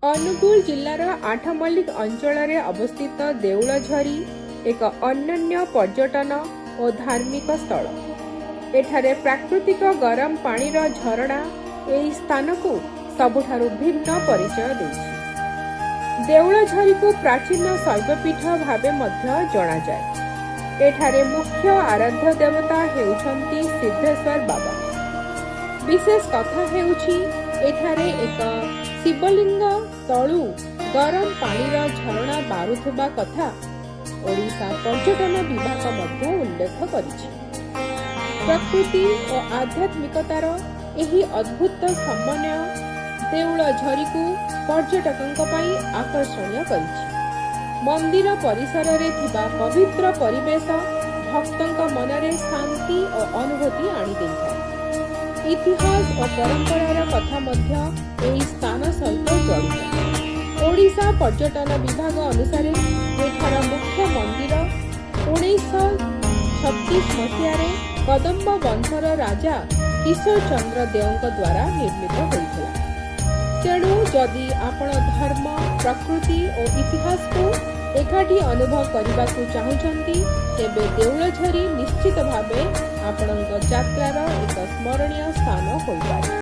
ଅନୁଗୁଳ ଜିଲ୍ଲାର ଆଠମଲ୍ଲିକ ଅଞ୍ଚଳରେ ଅବସ୍ଥିତ ଦେଉଳଝରି ଏକ ଅନନ୍ୟ ପର୍ଯ୍ୟଟନ ଓ ଧାର୍ମିକ ସ୍ଥଳ। ଏଠାରେ ପ୍ରାକୃତିକ ଗରମ ପାଣିର ଝରଣା ଏହି ସ୍ଥାନକୁ ସବୁଠାରୁ ଭିନ୍ନ ପରିଚୟ ଦେଇଛି। ଦେଉଳଝରିକୁ ପ୍ରାଚୀନ ଶୈବପୀଠ ଭାବେ ମଧ୍ୟ ଜଣାଯାଏ। ଏଠାରେ ମୁଖ୍ୟ ଆରାଧ୍ୟ ଦେବତା ହେଉଛନ୍ତି ସିଦ୍ଧେଶ୍ୱର ବାବା। ବିଶେଷ କଥା ହେଉଛି, ଏଠାରେ ଏକ ଶିବଲିଙ୍ଗ ତଳୁ ଗରମ ପାଣିର ଝରଣା ବାହାରୁଥିବା କଥା ଓଡ଼ିଶା ପର୍ଯ୍ୟଟନ ବିଭାଗ ମଧ୍ୟ ଉଲ୍ଲେଖ କରିଛି। ପ୍ରକୃତି ଓ ଆଧ୍ୟାତ୍ମିକତାର ଏହି ଅଦ୍ଭୁତ ସମନ୍ୱୟ ଦେଉଳଝରିକୁ ପର୍ଯ୍ୟଟକଙ୍କ ପାଇଁ ଆକର୍ଷଣୀୟ କରିଛି। ମନ୍ଦିର ପରିସରରେ ଥିବା ପବିତ୍ର ପରିବେଶ ଭକ୍ତଙ୍କ ମନରେ ଶାନ୍ତି ଓ ଅନୁଭୂତି ଆଣିଦେଇଥାଏ। ଇତିହାସ ଓ ପରମ୍ପରାର କଥା ମଧ୍ୟ ଏହି ସ୍ଥାନ ସହିତ ଜଡ଼ିତ। ଓଡ଼ିଶା ପର୍ଯ୍ୟଟନ ବିଭାଗ ଅନୁସାରେ, ଏଠାର ମୁଖ୍ୟ ମନ୍ଦିର 1936 ମସିହାରେ କଦମ୍ବ ବଂଶର ରାଜା କିଶୋର ଚନ୍ଦ୍ର ଦେଓଙ୍କ ଦ୍ୱାରା ନିର୍ମିତ ହୋଇଥିଲା। ତେଣୁ ଯଦି ଆପଣ ଧର୍ମ, ପ୍ରକୃତି ଓ ଇତିହାସକୁ ଏକାଠି ଅନୁଭବ କରିବାକୁ ଚାହୁଁଛନ୍ତି, ତେବେ ଦେଉଳଝରି ନିଶ୍ଚିତ ଭାବେ ଆପଣଙ୍କ ଯାତ୍ରାର ଏକ ସ୍ମରଣୀୟ ସ୍ଥାନ ହୋଇପାରେ।